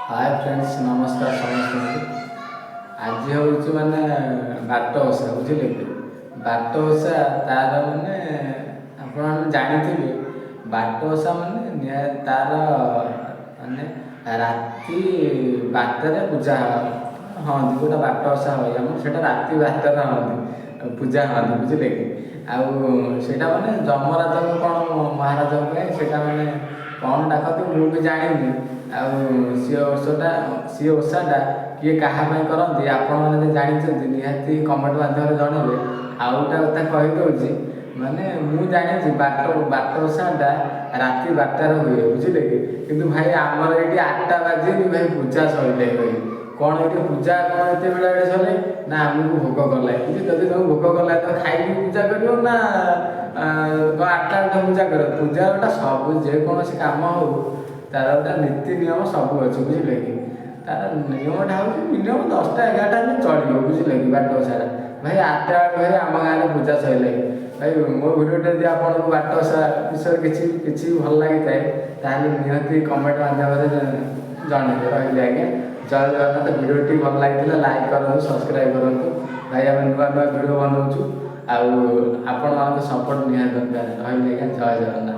ହାଏ friends, ନମସ୍କାର ସମସ୍ତଙ୍କୁ। ଆଜି ହେଉଛି ମାନେ ବାଟ ଓଷା, ବୁଝିଲେ କି? ବାଟ ଓଷା ତାର ମାନେ ଆପଣମାନେ ଜାଣିଥିବେ, ବାଟ ଓଷା ମାନେ ତାର ମାନେ ରାତି 12ଟାରେ ପୂଜା ହଅନ୍ତି। ଯେଉଁଟା ବାଟ ଓଷା ହୁଏ ଆମର, ସେଇଟା ରାତି 12ଟାରେ ହଅନ୍ତି, ପୂଜା ହୁଅନ୍ତି, ବୁଝିଲେ କି? ଆଉ ସେଇଟା ମାନେ ଯମରାଜଙ୍କ କ'ଣ ମହାରାଜଙ୍କ ପାଇଁ ସେଇଟା ମାନେ କ'ଣ ଡାକନ୍ତି, ମୁଁ ବି ଜାଣିନି। ଆଉ ସିଏ ଓଷାଟା, ସିଏ ଓଷାଟା କିଏ କାହା ପାଇଁ କରନ୍ତି, ଆପଣମାନେ ଯଦି ଜାଣିଛନ୍ତି, ନିହାତି କମେଣ୍ଟ ମାଧ୍ୟମରେ ଜଣାଇବେ। ଆଉ ଗୋଟେ କଥା କହିଦେଉଛି, ମାନେ ମୁଁ ଜାଣିଛି ବାଟ ଓଷାଟା ରାତି 12ଟାରେ ହୁଏ, ବୁଝିଲେ କି? କିନ୍ତୁ ଭାଇ, ଆମର ଏଇଠି 8ଟା ବାଜିନି ଭାଇ, ପୂଜା ସରିଲେ। ଭାଇ, କ'ଣ ଏଇଠି ପୂଜା କ'ଣ ଏତେ ବେଳେ ସରିଲେ ନା? ଆମକୁ ଭୋକ କଲା। କିନ୍ତୁ ଯଦି ତମକୁ ଭୋକ କଲା ତ ଖାଇକି ପୂଜା କରିବ ନା କ'ଣ 8ଟା ବେଳକୁ ପୂଜା କରିବ? ପୂଜା ଗୋଟା ସବୁ, ଯେକୌଣସି କାମ ହଉ, ତାର ଗୋଟେ ନୀତି ନିୟମ ସବୁ ଅଛି, ବୁଝିଲେ କି? ତାର ନିୟମଟା ହେଉଛି ମିନିମମ୍ 10ଟା 11ଟା ହେଲେ ଚଳିବ, ବୁଝିଲେ କି? ବାଟ ଓଷାଟା ଭାଇ 8ଟା ବେଳକୁ ଭାଇ ଆମ ଗାଁରେ ପୂଜା ସରିଲାଣି। ଭାଇ, ମୋ ଭିଡ଼ିଓଟା ଯଦି ଆପଣଙ୍କୁ ବାଟ ଓଷା ବିଷୟରେ କିଛି କିଛି ଭଲ ଲାଗିଥାଏ, ତାହେଲେ ନିହାତି କମେଣ୍ଟ ମାଧ୍ୟମରେ ଜଣେଇବେ। ରହିଲି ଆଜ୍ଞା, ଜୟ ଜଗନ୍ନାଥ। ଭିଡ଼ିଓଟି ଭଲ ଲାଗିଥିଲା ଲାଇକ୍ କରନ୍ତୁ, ସବସ୍କ୍ରାଇବ୍ କରନ୍ତୁ। ଭାଇ, ଆମେ ନୂଆ ନୂଆ ଭିଡ଼ିଓ ବନାଉଛୁ ଆଉ ଆପଣମାନଙ୍କ ସପୋର୍ଟ ନିହାତି ଦରକାର। ରହିଲି ଆଜ୍ଞା, ଜୟ ଜଗନ୍ନାଥ।